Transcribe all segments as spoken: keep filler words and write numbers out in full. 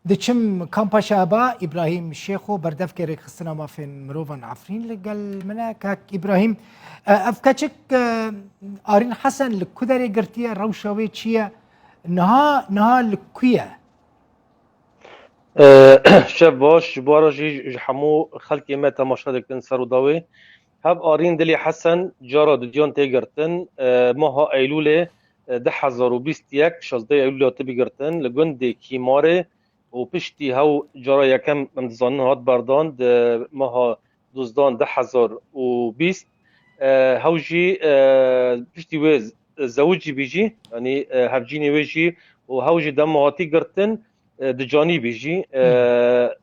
Diçim Kampa Şehba, Îbrahîm Şêxo, berdevkê rêkxistina mafên mirovan Efrîn li gel min e. Kak Îbrahîm, e, ev keçik, e, Arîn Hesen li ku derê girtiye, rewşa wê çi ye? Niha, niha li ku ye? E, Şev baş, ji bo re jî ji hemû xelkê me temaşe dikin ser û dawê. Hev Arîn Dilî Hesen cara dudiyan tê girtin. E, meha Eylûlê, e, du hezar û bîst yek, şazdeh Eylûlê hatibi girtin, li gundê Kîmarê û piştî hew cara yekem em dizanin hat berdan di meha dozdan du hezar û bîst. E, hew jî, e, piştî wê z-, zewicî bî jî, yanî, e, hevcînê wê jî û hew jî dema hatî girtin, e, di canî bî jî, e,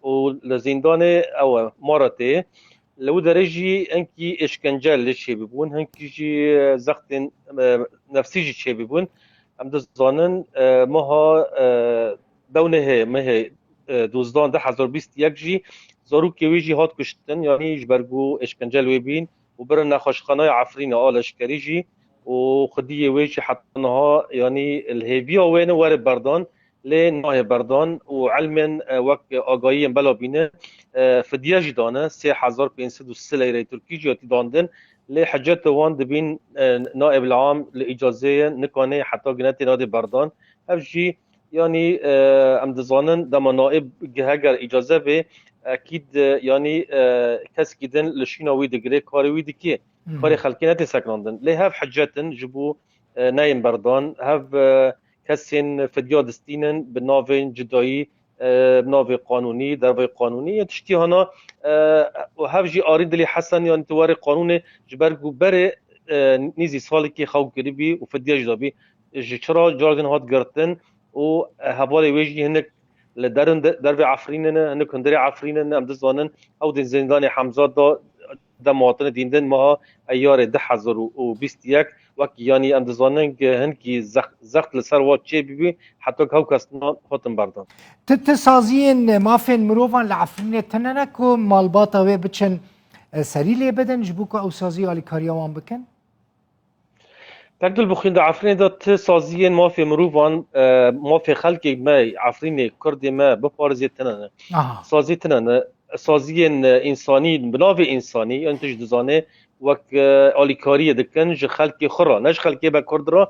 û li zîndanê ew e, Maratê. Li wî derê jî hinkî êşkence li çêbibûn, hinkî jî, e, zextên, e, nefsî jî çêbibûn. Em dizanin, e, meha, e, dewnehê, mehê, e, dozdan du hezar bîst yek jî zarokê wê jî hat kuştin, yanî ji ber ku êşkence li wê bîn û birin nexweşxanaya Efrînê a leşkerî jî û xwediyê wê jî heta niha, yanî li hêviya wê ne were berdan, lê nayê berdan û elmên, e, wek agahiyên bela bîne, e, fidye jî dane, sê hezar pênc sed û sî leyreyê Tirkî jî hatî dandin, lê hiceta wan dibîn, e, naib el-am li îcazeyê nikane heta ginetê nadê berdan. Ev jî, yanî, e, em dizanin dema naib heger îcaze bê, ekîd, e, yanî, e, kesekî din li şîna wî digire, karê wî dike. Karê xelkê nete sekinandin. Lê hev hicet in ji bo, e, neyên berdan, hev, e, kesên fidya distînin bi navên cudayî, e, bi navê qanûnî, derveyê qanûnî, ya tiştî hana, e, û hev jî Arîn Dilî Hesen, yanî tu werê qanûnê ji ber ku berê, e, nîzî salekê xew kiribî û fidye jî dabî. Ji çira cardin hat girtin û, e, hevalê wê jî hinek li derun de, dervê Efrînê ne, hinek hundirê Efrînê ne, em dizanin ew din zîndanê Hemza da dema hatine dîndin meha Eyarê du hezar û bîst yek, wek yanî em dizanin ku hinkî zex-, zext li ser wa çê bibî, heta ku hew kes nan hatin berdan. Ti, ti saziyên mafên mirovan li Efrînê tune ne ku malbata wê biçin, e, serî lê bidin ji bo ku ew sazî alîkariya wan bikin? Perdul bixwîn di Efrînê de ti saziyên mafê mirovan, e, mafê xelkê me, Efrînê, Kurdê me biparêzê tune ne. Aha. Sazî tune ne. Saziyên, e, însanî, bi navê însanî, yan tu jî dizanê, wek, e, alîkariyê dikin ji xelkê xwe re, ne ji xelkê me Kurd re.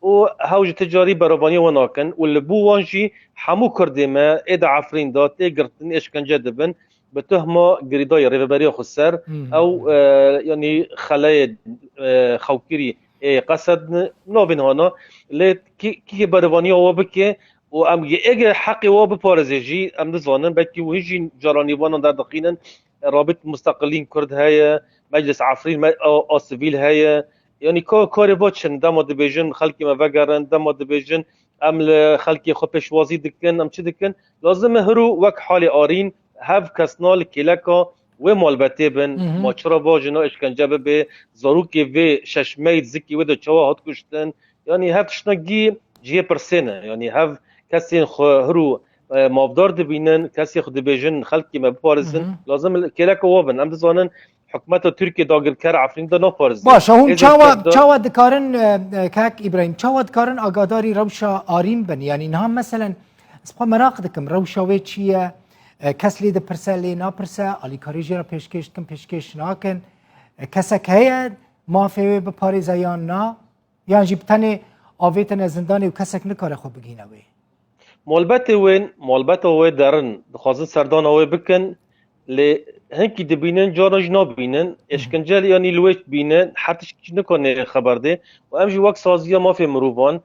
Û hew ji ti carî berovaniya wan nakin. Û li bo wan jî hemû Kurdê me ê di Efrîn de tê girtin, êşkence dibin. Bi tuhma girêdayî rêveberiya xweser, Hmm. ew, e, yanî xeleyê, e, xewkirî ê qesedin, navên hana, lê kî, kî berevaniya wa bike û em ê ege heqê wa biparêze jî, em dizanin, belkî wî jî caranî vanan derdixînin, Rabit Musteqilîn Kurd heye, Meclis Efrîn me-, a, a sivîl heye, yanî ka, karê va çin, dema dibêjin, xelkê me vegerin, dema dibêjin, em li xelkê xwe pêşwazî dikin, em çi dikin? Lazim e hiro wek halê Arîn hev kesna li kêleka wê malbetê bin. Mhm. Ma çira va jina îşkence bibe, zarokê vê şeş meyî zikê wê de çawa hat kuştin? Yanî hev tiştnagî cihê pirsê ne. Yanî hev kesên xwe hiro, e, mafdar dibînin, kesê xwe dibêjin, xelkê me biparêzin. Mhm. Lazim e li kêleka wa bin. Em dizanin, Hikûmeta Tirkiyê dagirker Efrîn de naparêze. Baş e, hûn çawa, çawa dikarin, e, e, kak Îbrahîm, çawa dikarin agadarî rewşa Arîn bin? Yanî niha meselen, ez xwe meraq dikim, rewşa wê çi ye? E, kes lê dipirse, lê napirse, alîkarî jê re pêşkêş dikin, pêşkêş nakin. E, kesek heye, mafê wê biparêze yan na? Yan jî bi tenê avêtine zindanê û kesek nikare xwe bigihîne wê? Malbetê wên, malbeta wê derin, dixwazin serdana wê bikin, lê hinkî dibînin, cara jî nabînin. Hı hı. Êşkence yanî li wê bîne, her tişt jî nikane xeber dê. Û em jî wek saziya mafê mirovan,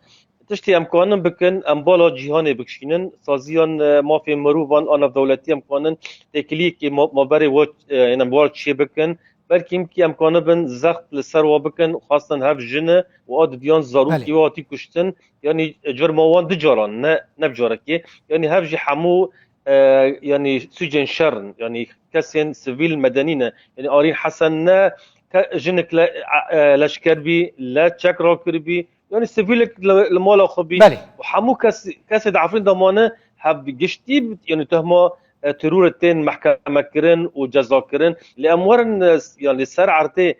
tiştê em kanin bikin, em bala cîhanê bikişînin. Saziyan, e, mafê mirovan a navdewletî em kanin têkiliyekê ma-, maberê wa, e, yanî wa çê bikin. Belkî hinkî em kanibin zext li ser wa bikin, xwestin hev jin e û a didiyan zarokî Belê. wê hatî kuştin. Yanî, e, curma wan du caran, ne, ne bi carekê. Yanî hev jî hemû, e, yanî sûcên şer in. Yanî kesên sivîl medenî ne. Yanî Arîn Hesen ne ke-, jinik le-, e, e, leşker bî, le çek rakiribî. Yanî sivîlek li, li mala xwe bî. Belê. Û hemû kes, kesê di Efrîn de mane, hev giştî, yanî tuhma e, terorê tên mehkeme kirin û ceza kirin. Lê em werin, e, yani ser erdê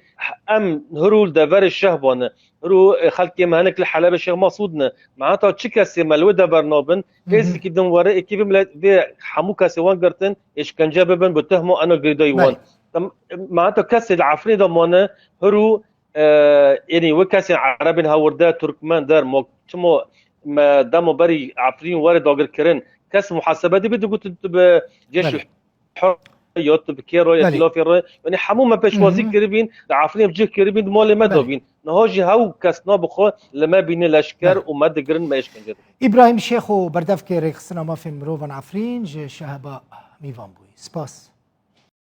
em hiru li deverê Şehba ne. Hiru, e, xelkê me hinek li Helebê Şêx Masûd ne. Me heta çi kesê me li wê dever nabin, hêzekî din were, êkî vê milet, vê hemû kesê wan girtin, êşkence bibin, bi tuhma ena girêdayî wan. Belê. Em, me heta kesê li Efrînê de mane, hiru, e, yanî wê kesên Erebên hewirde, Turkmen der, mo, çimo me demo berî Efrîn were dagirkirin, kes muhasebe dibe, digotin tu bi cêş Belê. Hur ya tu bi kê re, ya Belê. tu lafê re. Yanî hemû me pêşwazî Hı hı. kiribîn, di Efrînê bi cih kiribîn, di malê me Belê. de bîn. Niha jî hew kes nabixwe li me bîne leşker Belê. û me digirin, me êşkence dikin. Îbrahîm Şêxo, berdevkê Rêxistina Mafên Mirovan Efrîn ji Şehba mîvan bûyî. Spas.